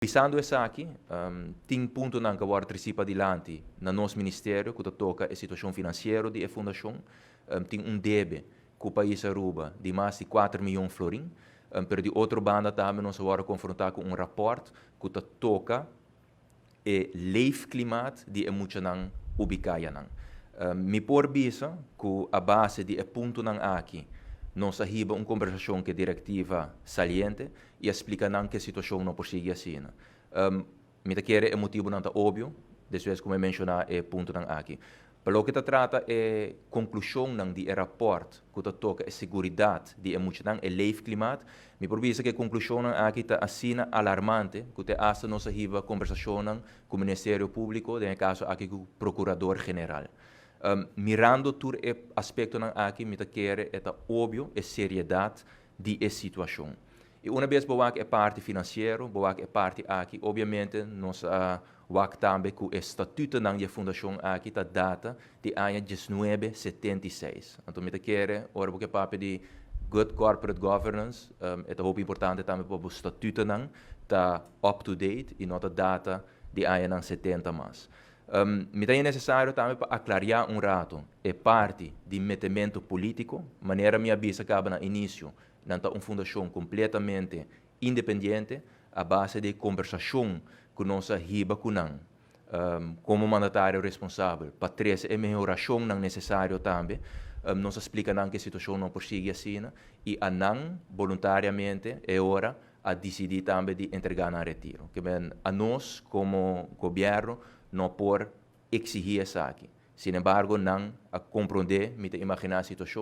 Pisando esaki, tin puntonan ku a trese padilanti na nos ministerio ku ta toka e situashon finansiero di e fundashon, tin un debe ku pais Aruba di mas di 4 mion florin, pero di otro banda tambe nos a konfrontá ku un rapòrt ku ta toka e leefklimaat di e muchanan ubiká einan. Mi por bisa ku a base di e puntonan aki, nos a hiba un kombersashon ku e direktiva saliente i a splika nan ku e situashon no por sigui asina. Mi ta kere e motibonan ta opvio, despues ku mi menshoná e puntonan aki. Pa loke ta trata e konklushonnan di e rapòrt ku ta toka e seguridat di e muchanan, e leefklimaat, mi por bisa ku e konklushonnan aki ta asina alarmante ku te hasta nos a hiba kombersashonnan ku Ministerio Públiko, den e kaso aki ku Prokurador General. Mirando tur e aspektonan aki, mi ta kere e ta opvio e seriedat di e situashon. I un bes bo wak e parti finansiero, bo wak e parti aki, obviamente nos a wak tambe ku e statutonan di e fundashon aki ta data di aña 1976. Anto mi ta kere, ora bo ke papia di good corporate governance, e ta hopi importante tambe pa bo statutonan ta up to date i no ta data di aña 70 mas. Mi ta nesesario tambe pa aklará un ratu e parti di metementu polítiko, manera mi a bisa kaba na inisio, nan ta un fundashon kompletamente independiente, a base di kombersashon ku nos a hiba ku nan, komo mandatario responsabel, pa trese e mehorashonnan nesesario tambe, nos a splika nan ku e situashon no por sigui asina, i nan voluntariamente e ora a disidí tambe di entregá nan retiro. Ke men, anos komo gobièrnu no por eksigí esaki. Sin embargo, nan a komprondé, mi ta imaginá e situashon.